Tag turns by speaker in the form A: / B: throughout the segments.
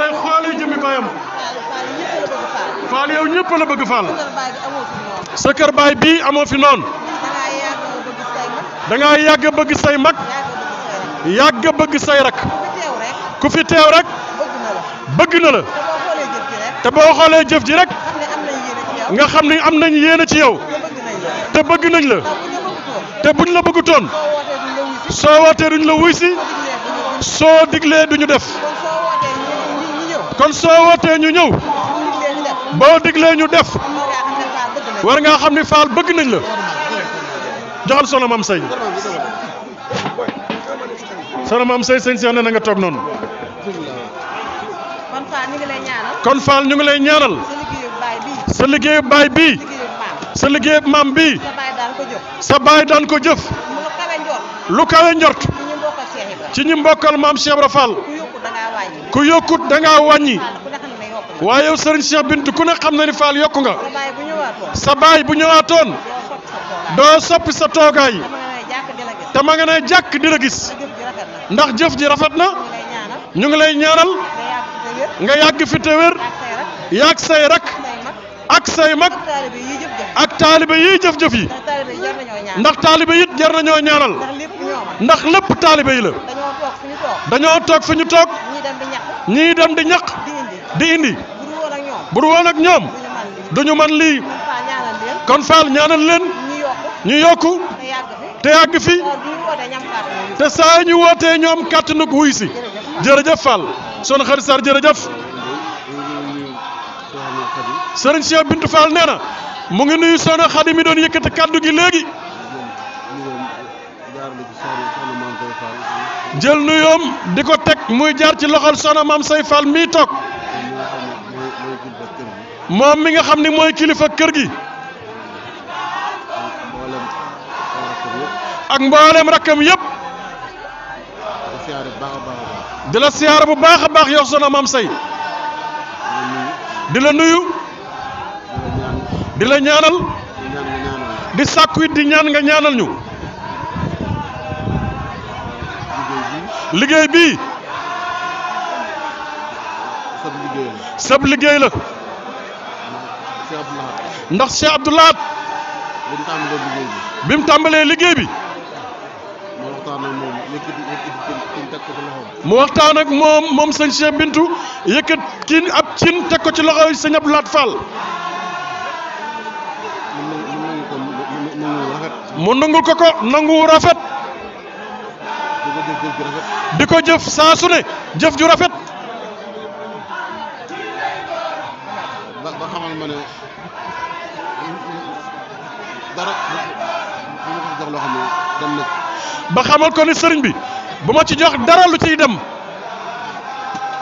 A: lay xoolee jëmi baayam. Fall yow ñëpp la bëgg Fall. sa kër baay bii amoo fi noonu. da ngaa yàgg bëgg say mag. yàgg bëgg say rak. ku fi teew rek. bëgg na la. te boo xoolee jëf ji rek. nga xam ni am nañ yéene ci yow. te bëgg nañ la. te buñ la bëggutoon. soo wootee duñ la wuy si. soo diglee duñu def. kon soo wootee ñu ñëw. boo diglee ñu def. war ngaa xam ni Fall bëgg nañ la. joxal soxna Mame Seye. soxna Mame Seye sëñ Cheikh ne na nga toog noonu. kon Fall ñu ngi lay ñaanal. sa liggéeyu baay bii. sa liggéeyu maam bii. sa baay daan ko jëf. lu kawe njort. ci ñi mbokkal maam Cheikh Ibra Fall. ku yokkut da ngaa wàññi. waaye yow Serigne Cheikh Bintou ku ne xam na ni Fall yokku nga. sa baay bu ñëwaatoon. doo soppi sa toogaay. te ma nga ne jàkk di la gis. ndax jëf ji rafet na. ñu ngi lay ñaanal. nga yàgg fi te wér. yàgg say rak. ak say mag. ak taalibe yi jëf-jëf yi. ndax taalibe it jar nañoo ñaanal. ndax lépp taalibe yi la. dañoo toog fi ñu toog. ñii dem di ñaq. di indi. bu du woon ak ñoom. duñu man lii. kon Fall ñaanal leen. ñu yokku. te yàgg fi. te saa ñu wootee ñoom kàttanug wuy si. jërëjëf Fall. Soxna Khady Sarr jërëjëf. Serigne Cheikh Bintou Fall nee na mu ngi nuyu Soxna Khady mi doon yëkkati kàddu gi léegi. jël nuyoom di ko teg muy jaar ci loxol Soxna Mame Seye Fall mii toog. moom mi nga xam ni mooy kilifa kër gi. ak mboolem rakkam yëpp. di la siyaare bu baax a baax yow Soxna Mame Seye. di la nuyu. di la ñaanal. di sàkku it di ñaan nga ñaanal ñu. liggéey bii. sab liggéey la. ndax Cheikh Abdou Lahad. bi mu tàmbalee liggéey bi. mu waxtaan ak moom sëñ Cheikh Bintou yëkkat kii ab cin teg ko ci loxo yi sëñ Abdou Lahad Fall. mu nangul ko nangu rafet. di ko jëf saa su ne jëf ju rafet.
B: ba xamal ma ne dara bu ma ko jox loo xam ne dem na.
A: ba xamal ko ni sëriñ bi bu ma ci jox dara lu ciy dem.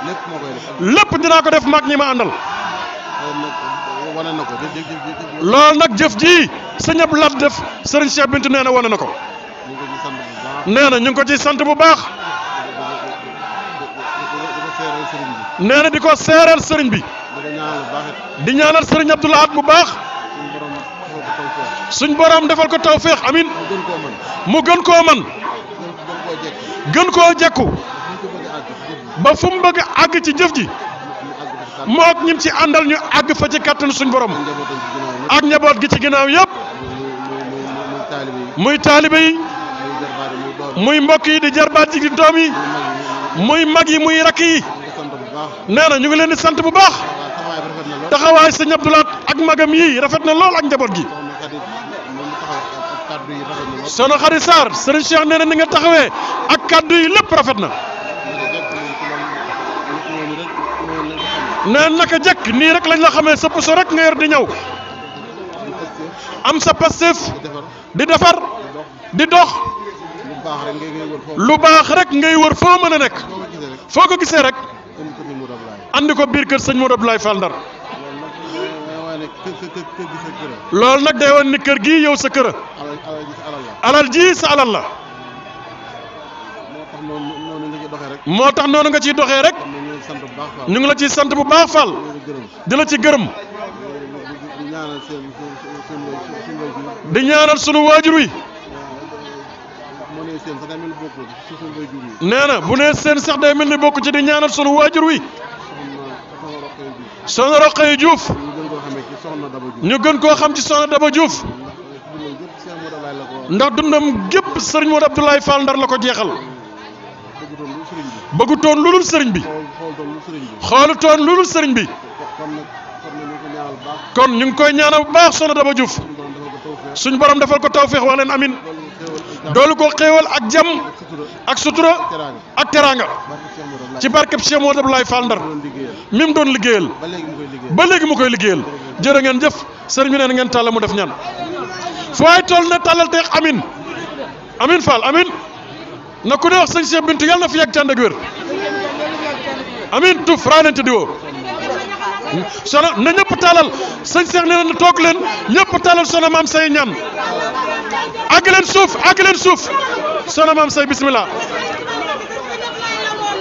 B: lépp moo koy def.
A: lépp dinaa ko def mag ñi ma àndal.
B: wane na ko
A: loolu nag jëf ji sëñ Abdou Lahad def sëriñ Cheikh Bintou nee na wane na ko. nee na ñu ngi ko ciy sant bu baax. nee na di ko seereel sëriñ bi. di ñaanal sëriñ Abdou Lahad bu baax. suñ borom defal ko tawféex amin. mu gën koo man. gën koo jekku. ba fu mu bëgg a àgg ci jëf ji. mook ñim ci àndal ñu àgg fa ci kàttanu suñ borom. ak njaboot gi ci ginnaaw yëpp. muy taalibe yi. muy mbokk yi di jarbaat ji di doom yi. muy mag yi muy rakk yi. nee na ñu ngi leen di sant bu baax. taxawaay sëñ Abdou Lahad ak magam yi rafet na lool ak njaboot gi. Soxna Khady Sarr sëriñ Cheikh nee na ni nga taxawee ak kàddu yi lépp rafet na. nee naka jëkk nii rek lañ la xamee sa puso rek nga yor di ñëw. am sa Pastef di defar di dox. lu baax rek ngay wër foo mën a nekk. foo ko gisee rek. andi ko biir kër sëñ Modou Abdoulaye Fall Ndar. loolu nag day wan ni kër gii yow sa kër. alal ji sa alal la. moo tax noonu nga ciy doxee rek. ñu ngi la ciy sant bu baax Fall. di la ci gërëm. di ñaanal sunu waajur wi. nee na bu nee seen sax day mel ni bokk ci di ñaanal sunu waajur wi. soxna Roqaya Diouf
B: ñu gën koo xamee ci Soxna Daba Diouf
A: ñu gën koo xam ci soxna Daba Diouf ndax dundam gépp sëriñ Modou Abdoulaye Fall Ndar la ko jeexal bëggutoon lu dul sëriñ bi xoolutoon lu dul sëriñ bi kon ñu ngi koy ñaanal bu baax soxna Daba Diouf suñ borom defal ko tawféex wax leen amin doolu ko xéewal ak jàmm ak sutura ak teraanga ci barkeb Cheikh Modou Abdoulaye Fall Ndar mi mu doon liggéeyal ba léegi mu koy liggéeyal jërë ngeen jëf sëriñ bi neen ngeen tàlla mu def ñaan fu waay toll na tàllal teex amin amin Fall amin na ku ne wax sëñ Cheikh Bintu yàlla na fi yàgg cànd ak wér amin tuuf raa leen te diwoo sono na ñëpp tàllal sëñ Cheikh nee na toog leen ñëpp tàllal sono maam say ñaan àgg leen suuf sono maam say bismillah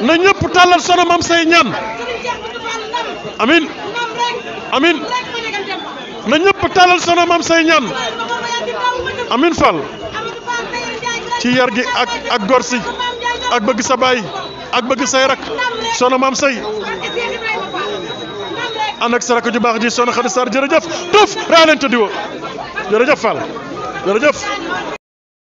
A: na ñëpp tàllal sono maam say ñaan amin amin na ñëpp tàllal sono maam say ñaan amin Fall ci yar gi ak gor si ak bëgg sa baay ak bëgg say rak sono maam say ànd ak sa rak ju baax ji sono Xadi Sarr jërëjëf tuuf raa leen tëddiwoo jërëjëf Fall jërëjëf